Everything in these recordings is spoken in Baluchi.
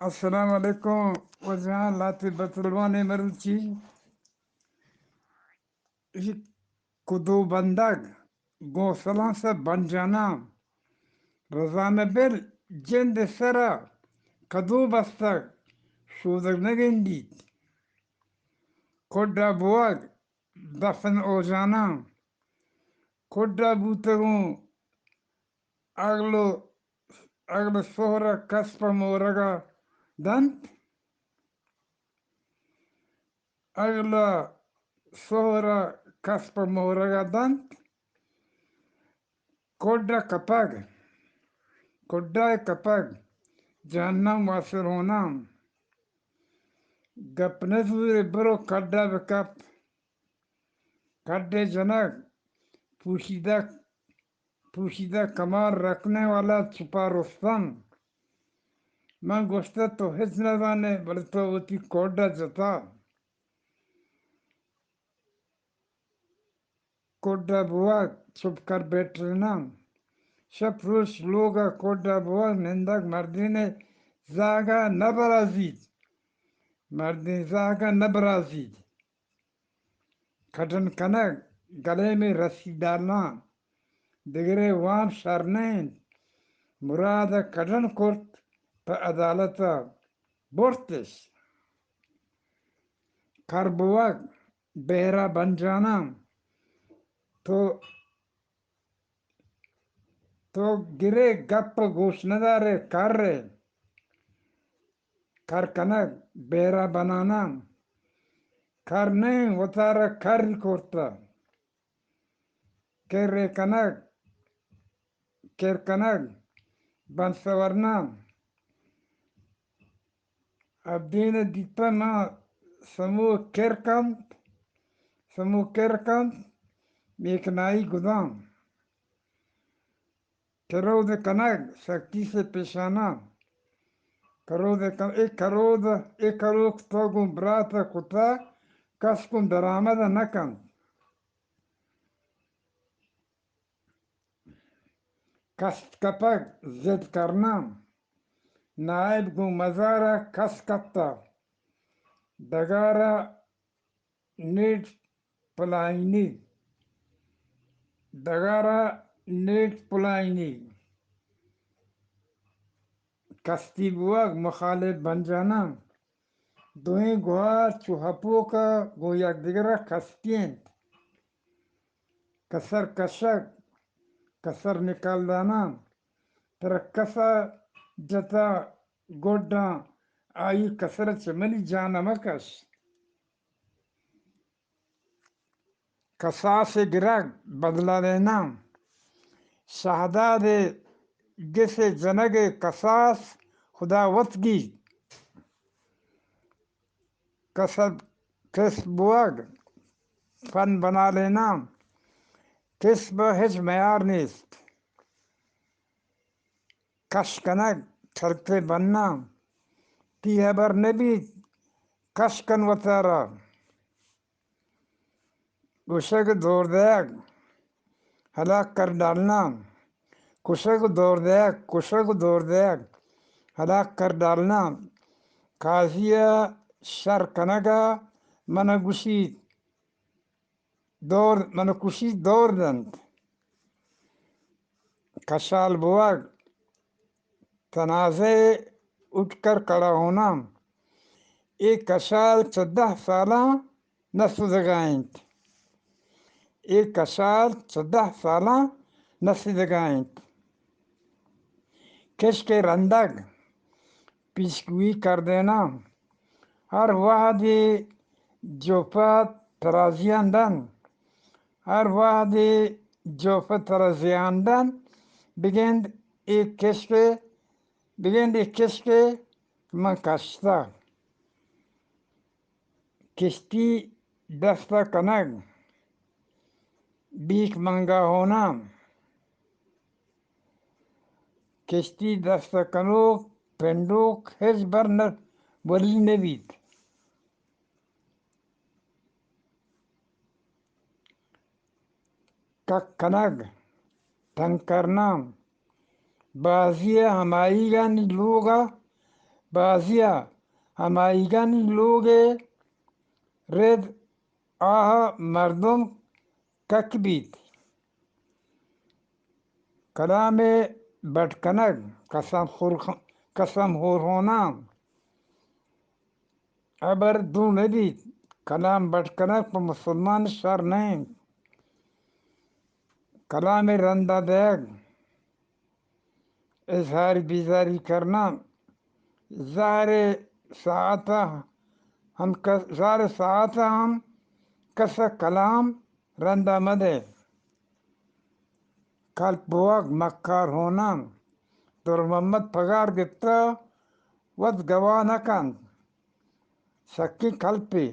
السلام علیکم واجہاں، لہتے بتلوانیں مروچی۔ اے کدو بندگ گوں سلانس ءَ بنجاناں، رزان ءَ بل جند ءِ سر ءَ کدو بستگ، شودگ نہ گندیت۔ کڈ ءَ بوگ دفن اوژاناں، کڈ ءَ بوتگوں اگل ءُ، اگل ءُ سہر ءَ کس پہ مورگ ءَ دنت۔ اگل ءُ سہر ءَ کس پہ مورگ ءَ دنت۔ کڈ ءَ کپگ، کڈ ءَ کپگ، جہنم واصل ہوناں۔ گپ نہ زورے، برو کڈ ءَ بکپ۔ کڈ ءِ جنگ پوشیدہ، پوشیدہ کمال رکھنے والا چھپا رستم۔ من گوشتہ تو ہچ نہ زانے، بلے تو وتی کڈ ءَ جتا۔ کڈ ءَ بوگ چپ کر بیٹریناں۔ شپ روچ لوگ ءَ کڈ ءَ بوگ نندگ مردین ءِ زاگ ءَ نہ برازیت۔ مردین زاگ ءَ نہ برازیت۔ کڈن کنگ گلیمے رسی ڈالناں، دگرے وام شر نہ انت۔ مراد ءَ کڈن کرت پہ عدالت ءَ برتش۔ کر بوگ بہرا بنجاناں۔ تو، تو گرے گپ گوش ندارے، کر ءَ۔ کر کنگ بہرا بناناں۔ کر نہ انت، وتارا کر کرتہ۔ کر ءَ کنگ، کر کنگ بنت سورناں۔ ابدین ءَ دیتہ ما سمو کر کنت، سمو کر کنت، میکنائی گداں۔ کرود کنگ سختی سے پیشاناں۔ کرود کن-، اے کرود، اے کروک تو گوں برات ءَ کتہ، کس گوں درآمد ءَ نہ کنت۔ کست کپگ زد کرناں، نائب گوں مزار ءَ کس کپتہ۔ ڈگار ءَ نیٹ پلائینی، ڈگار ءَ نیٹ پلائینی۔ کستی بوگ مخالف بنجاناں۔ دوئیں گوہار چو ہپوک ءَ گوں یکدگر ءَ کستی انت۔ کسر کشگ، کسر نکال داناں۔ ترا کس ءَ جتا گڈاں، آئی کسر ءَ چہ منی جان ءَ مکش۔ کساس ءِ گرگ بدلہ لیناں۔ شہداد ءِ گس ءِ جنگ ءِ کساس خدا وت گیت۔ کسب، کسب بوگ فن بنا لیناں۔ کسب ءَ ہچ میار نیست۔ کش کنگ چلتے بناں۔ تی ہبر نہ بیت، کش کن وتارا۔ کشگ دور دئیگ، ہلاک کر ڈالنا۔ کشگ دور دئیگ، کشگ دور دئیگ، ہلاک کر ڈالنا۔ قاضی ءَ شر کنگ ءَ من ءَ گوشیت، دور، من ءَ گوشیت دور دنت۔ کشال بوگ، تنازع اٹھ کر کھڑا ہونا۔ اے کشال چہ دہ سالاں نہ سدگا انت۔ اے کشال چہ دہ سالاں نہ سدگا انت۔ کشک ءِ رندگ پیشگوئی کردیناں۔ ہر وہدے جوپہ ترا زیان دنت، ہر وہدے جوپہ ترا زیان دنت، بگند اے کشک ءَ، بگند اے کشک ءَ من کشتہ۔ کشتی دست ءَ کنگ، بیک منگا ہوناں۔ کشتی دست ءَ کنوک پنڈوک ہچبر نہ ولی نہ بیت۔ کک کنگ، تنگ کرنا، بازی ءَ ہمائیگانی لوگ ءَ بازی ءَ ہمایگانی لوگ ءِ رد آہ ءَ مردم کک بیت۔ کلام ءِ بڈ کنگ، قسم خور-، قسم ہور ہوناں ہبر دو نہ بیت۔ کلام بڈ کنگ پہ مسلمان شر نہ انت۔ کلام ءِ رندا دئیگ، اظہار بیزاری کرنا، زہر ءِ ساعت ءَ ہم کس، زہر ءِ ساعت ءَ ہم کس ءَ کلام رندا مدئے۔ کلپ بوگ مکار ہوناں، در محمد پگار گپتہ وت گواہ نہ کنت۔ سکیں کلپے۔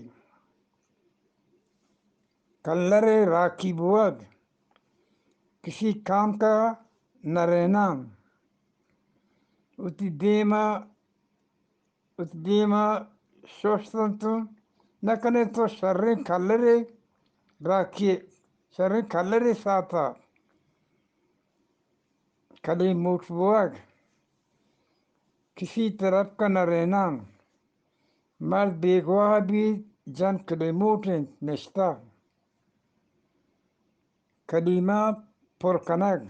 کلر ءِ راکی بوگ، کسی کام کا نہ رہنا۔ وتی دیم ءَ، وتی دیم ءَ شوشتن تو نہ کنے تو شریں کلرے راکی، شریں کلرے ساتا کلی موٹ بوگ، کسی طرف کا نہ رہنا۔ مرد بیگواہ بیت، جن کلیموٹ انت نشتہ۔ کلیمہ پر کنگ،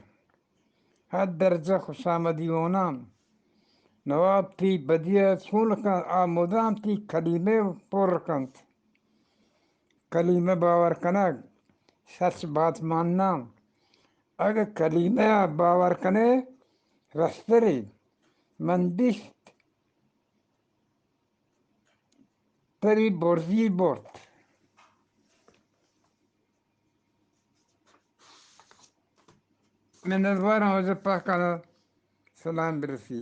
ہر درجہ خوشامدی ہوناں۔ نواب تئی بدی ءَ چون کنت؟ آ مدام تئی کلیمہ پر کنت۔ کلیمہ باور کنگ، سچ بات ماننا۔ اگہ کلیمہ ءَ باور کنے، رسترے من دیست تری برزی برت۔ منتوار ہوں، واجہ پاک ءَ سلام برسی۔